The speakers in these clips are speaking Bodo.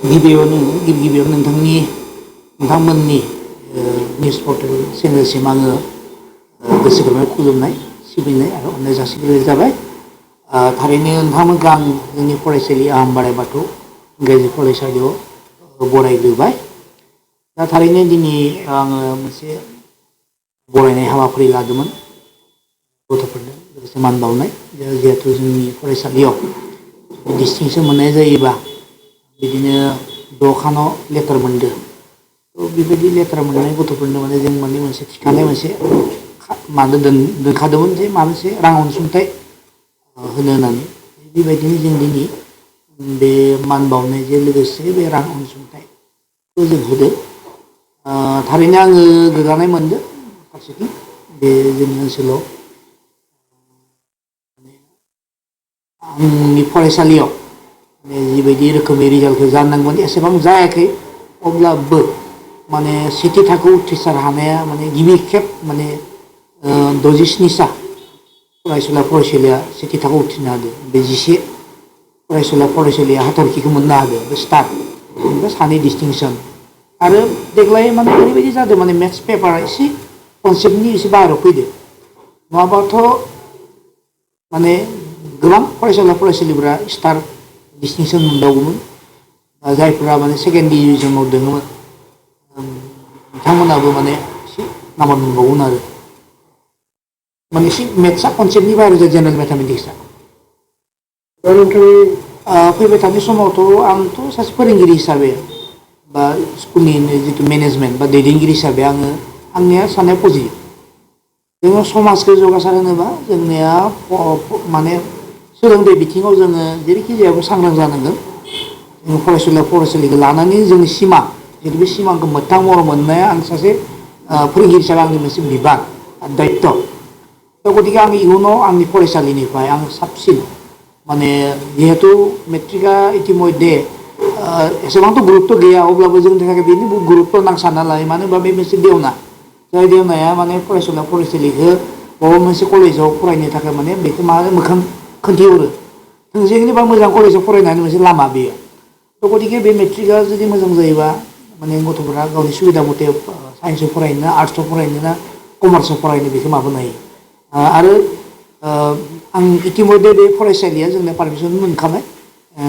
गिबियावनो नोंथांमोननि निउस पर्टेल चेनेलसिम आङो गोसो गोरबोनिफ्राय खुलुमनाय सिबिनाय आरो अननाय जासिग्रोनाय जाबाय। थारैनो नोंथांमोनखौ आं जोंनि फरायसालि आहमबाराय बाथौ इंराजि फरायसालियाव बरायग्रोबाय। दा थारैनो दिनै आङो मोनसे बरायनाय हाबाफारि लादोंमोन गथ'फोरनो लोगोसे मान बावनाय। जिहेथु जोंनि फरायसालियाव डिस्टिंसन मोननाय जायोबा बिदिनो 6 खानाव लेटार मोनदों। बेबायदि लेटार मोननाय गथ'फोरनो माने जों माने मोनसे थिखानाय मोनसे मानो दोनखादोंमोन जे माबा मोनसे रां अनसुंथाइ होनो होननानै। बेबायदिनो जों दिनै बे मान बावनायजों लोगोसे बे रां अनसुंथाइखौ जों होदों। थारैनो आङो गोग्गानाय मोनदों फारसेथिं बे जोंनि ओनसोलाव आंनि फरायसालियाव जिबायदि रोखोमै रिजाल्टखौ जानांगौमोन एसेबां जायाखै, अब्लाबो माने सेथि थाखोआव उथ्रिसार हानाया माने गिबि खेब माने 67सा फरायसुला फरायसुलिया सेथि थाखोआव उथ्रिनो हादों। बे 11 फरायसुला फरायसुलिया हाथरखिखौ मोननो हादों, बे स्टार ओमफ्राय 2 डिस्टिंसन। आरो देग्लाय माने ओरैबायदि जादों माने मेथ्स पेपारा एसे कनसेप्टनि एसे बाहेरायाव फैदों। नङाबाथ' माने गोबां फरायसुला फरायसुलिफोरा स्टार डिस्टिंसन मोनदावगौमोन। जायफोरा माने सेकेन्ड डिभिजनाव दङमोन बिथांमोनाबो माने एसे नाम्बार मोनबावगोन आरो माने एसे मेथ्सआ कनसेप्टनि बाहेरायाव जेनेरेल मेथामेटिक्सआ। फैबाय थानाय समावथ' आंथ' सासे फोरोंगिरि हिसाबै बा स्कुलनि जिथु मेनेजमेन्ट बा दैदेनगिरि हिसाबै आंनिया साननाया पजिटिभ। जोङो समाजखौ जौगासार होनोबा जोंनिया माने सोलोंथाइ बिथिङाव जोङो जेरैखि जायाबो सांग्रां जानांगोन। जों फरायसुला फरायसुलिखौ लानानै जोंनि सिमा जितु बे सिमाखौ मोगथां महर मोननाया आं सासे फोरोंगिरि हिसाबै आंनि मोनसे बिबान दायित्व। दा गतिके आं इयुनाव आंनि फरायसालिनिफ्राय आं साबसिन माने जिहेतु मेट्रिकआ इतिमध्य एसेबांथ' गुरुत्त गैया, अब्लाबो जोंनि थाखाय बेनि बहुत गुरुत्त नां सानना लायो। मानो होनबा बे मोनसे देवना, जाय देवनाया माने फरायसुला फरायसुलिखौ बबेबा मोनसे कलेजाव फरायनो थाखाय माने बेखौ मा मोखां खोन्थिहरो थोंजोङैनो बा मोजां कलेजाव फरायनायनि मोनसे लामा बेयो। थ' गतिके बे मेट्रिकआ जुदि मोजां जायोबा माने गथ'फोरा गावनि सुबिदा मथे साइन्सआव फरायनो ना आर्ट्सआव फरायनो ना कमार्सआव फरायनो बेखौ माबानो हायो। आरो आं इतिमध्य बे फरायसालिया जोंना पारमिसन मोनखाबाय।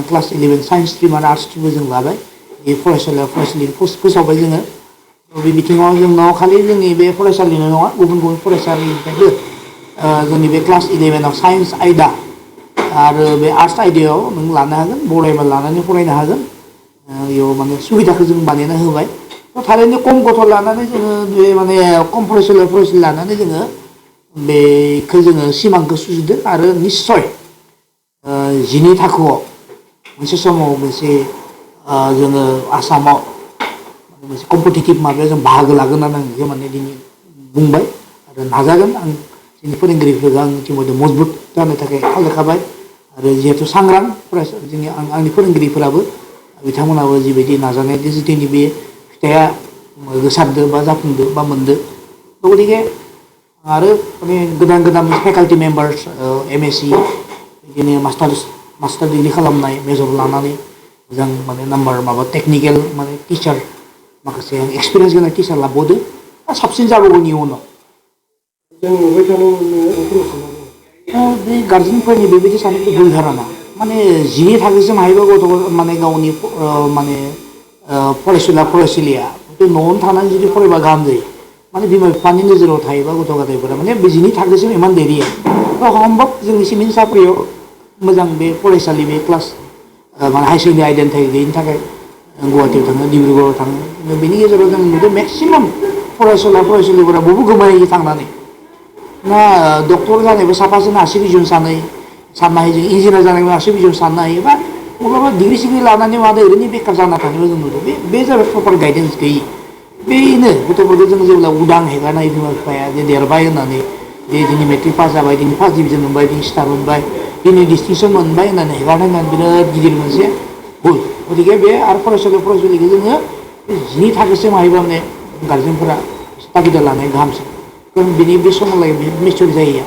क्लास 11 साइन्स स्ट्रिम आरो आर्ट्स स्ट्रिमबो जों लाबाय। बे फरायसालिनि फोसावबाय जोङो। बे बिथिङाव जोंनाव खालि जोंनि बे फरायसालिल' नङा, गुबुन गुबुन फरायसालिनिफ्रायबो जोंनि बे क्लास 11आव साइन्स आयदा आरो बे आर्ट्स आयदायाव नों लानो हागोन, बरायबा लानानै फरायनो हागोन। बेयाव माने सुबिदाखौ जों बानायना होबाय। थारैनो खम गथ' लानानै जोङो बे माने खम फरायसुला फरायसुलि लानानै जोङो बेखौ जोङो सिमांखौ सुजुदों। आरो निस्सय 12 थाखोआव मोनसे समाव मोनसे जोङो आसामाव मोनसे कम्पिटिटिभ माबायाव जों बाहागो लागोन होननानै आं माने दिनै बुंबाय आरो नाजागोन। आं जोंनि फोरोंगिरिफोरखौ आं इतिमध्य मजबुत जानो थाखाय खावलायखाबाय। आरो जिहेतु सांग्रां फरायसा आंनि फोरोंगिरिफोराबो बिथांमोनाबो जिबायदि नाजानाय दिनै बे फिथाइया गोसारदों बा जाफुंदों बा मोनदों। गतिके आरो माने गोदान फेकाल्टि मेम्बार्स MSc बिदिनो मास्टार डिग्रि खालामनाय मेजर लानानै मोजां माने नाम्बार माबा टेकनिकेल माने टिचार माखासे एक्सपिरियेन्स गोनां टिचार लाबावदों। साबसिन जाबावगोन इयुनाव। जों नुबाय थानो बे गार्जेनफोरनि बेबायदि साननाय भुल धारना। माने 12 थाखोसिम हायोबा गथ' माने गावनि माने फरायसुला फरायसुलिया न'आवनो थानानै जुदि फरायबा गाहाम जायो। माने बिमा बिफानि नोजोराव थायोबा गथ' गथायफोरा माने 12 थाखोसिम इमान देरिया सम्भब जोंनि सिमेन्ट साफ्रियाव मोजां बे फरायसालि बे क्लास माने हाई सेकेन्डारि आइडेन्टिटि गैयिनि थाखाय गुवाहाटियाव थाङो, डिब्रुगड़आव थाङो। बेनि गेजेराव जों नुदों मेक्सिमाम फरायसुला फरायसुलिफोरा बबो गोमायो थांनानै ना डक्टर जानोबो साफाजों 80 बिजन साननो हायो, जों इन्जिनियार जानोबो 80 बिजन साननो हायो, बा माब्लाबा डिग्रि सिग्रि लानानै मादो ओरैनो बेखार जाना थानायबो जों नुदों। बे जाबाय प्रपार गाइडेन्स गैयि। बेनो गथ'फोरखौ जों जेब्ला उदां हेगारनाय बिमा बिफाया जे देरबाय होननानै जे दिनै मेट्रिक पास जाबाय, दिनै फार्स्ट डिभिजन मोनबाय, दिनै स्टार मोनबाय, दिनै डिस्टिंसन मोनबाय होननानै हेगारनाय होननानै बिराद गिदिर मोनसे भुल। गतिके बे आरो फरायसुला फरायसुलिखौ जोङो 12 थाखोसिम हायोबा माने गार्जेनफोरा तागिदा लानाया गाहामसिन। बिनि बे समाव लागै मेचुर जायो।